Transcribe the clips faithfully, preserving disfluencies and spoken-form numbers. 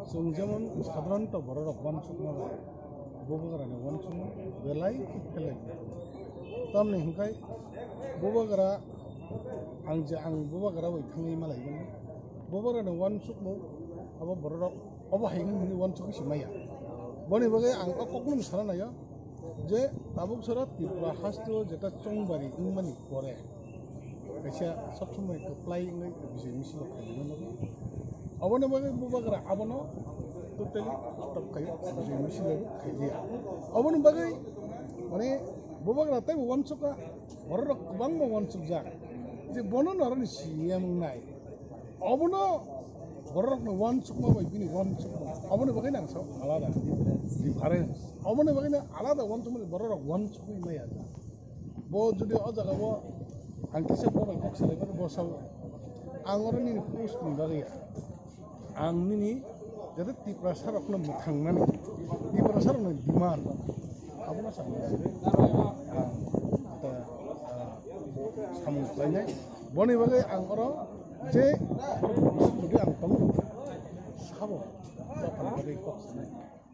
Chwng jemon sadharanto bororok uansukma bai bubagrani uansukma belai khe phelai. Tamni hwnkhe bubagra ang je ang bubagra bai thangwi malai mano. Bubagrani uansukmung abo bororok obo hai hwnwi uansukwi se maya. Boni bagwi ang o kokno sana naio je tabuk sora Tripura hasteo jeta chongbari wngmani pore kaisa sob somoi kwplai wngwi bijai misil khaimano. Aboni bagwi bubagra abono totally stop khaio, bijai misil khailiya. Aboni bagwi mane bubagra teibo uansukha, bororok kwbangma uansukjak je bono norokni C E M wngnai. Obono bororokno uansukma bai bini uansukma. Oboni bagwi nang sao alada difference. Oboni bagwi nang alada uansukma bai bororok uansukwi maya ja. Bo jodi o jaga o ang kisa bo bai kok salai mano, bo sao ang oro nini post ni bagwi ya. Ang nini jate Tiprasa rokno mwthang nani, Tiprasa rokno demand abono sa ang ta samung khlainai. Boni bagwi ang oro je jodi ang tongo sabo tongthokni bagwi kok sanai,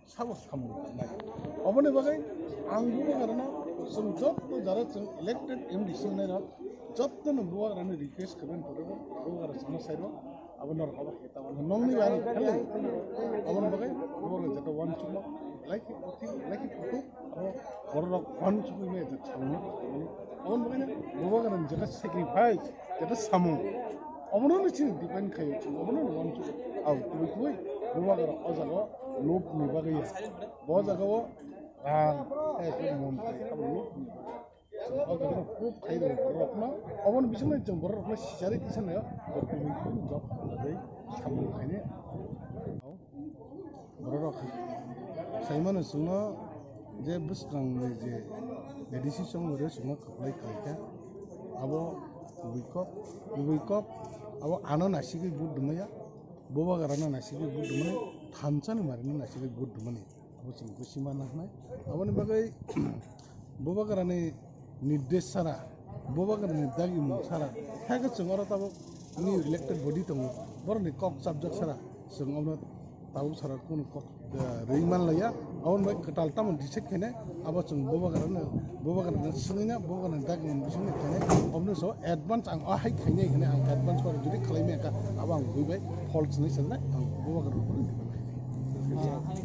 sabo samung khlainai. Oboni bagwi ang bubagrano chwng jotto jara chwng elected M D C wngnai rok jottono bubagrani request khaimani pore bo bubagra chwngno sai rok abo norok abo khe tamo nongni bani khalai aboni bagwi bubagrani jeta uansukma like like kutuk abo bororok uansukwi maya jeta samung khlaimani. Aboni bagwino bubagrani jeta sacrifice, jeta samung, obono no chini depend khaio, chini obono no uansukgo. Au, tubui tubui bubagra o jaga o lob ni bagwi ya. Bo jaga o rang, eh, montri, abo lob ni bagwi. Chwng o jaga o proof khai rw borok no, obono bisingno chwng borok no sicharwi tisa naio, bo tubui tubui job khlaiwi samung khainai. Bororok saimano chwngno je bwskangni je A D C chongmani chwngno kwplai khlaikha, abo kubui kok, kubui kok abo ano naisigwi vote rwmaya, bubagrano naisigwi vote rwmani, thansani marino naisigwi vote rwmani, abo chwng bwsima nahnai. Aboni bagwi bubagrani nirdesh sara, bubagrani dagimung sara, haikhe chwng oro tabuk new elected body tongo, borokni kok chapjak sara, chwng omo tabuk sara kunu kok, eh, rwi manlaiya. Aboni bai kwtal tamo decide khainai, abo chwng bubagrano, bubagrano swngwina, bubagrani dagimung bisingni khainai, omono so advance ang o hai khainai hinwi ang advance kori jodi khlaimaya kha, abo ang bui bai false hinwi sanai, ang bubagrano kunu depend khainai.